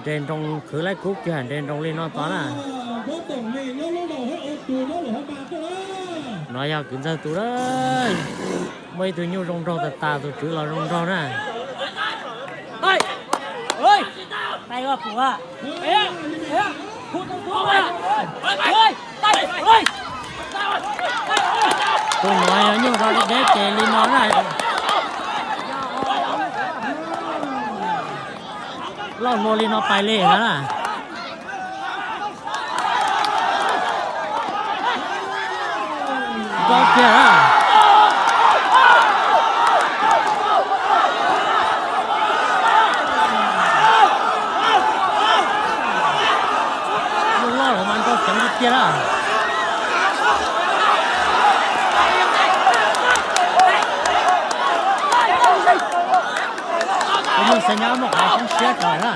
Nres nroos khwv laib kub kiag nres nroos li no tod na. No yog kwv ntxawg tus na. Muaj ib tug nyuj zoo nraug tas tas, tus tswv los zoo nraug na. Tus nuav yog nyuj nrog deb ces li no na. Loj hlua li no pais li na. Nkaus tiag na. Nyuj loj los mas nkaus xeev tiag tiag na. Tus nyuj xeev nyab muaj qhov xoob siab kawg na.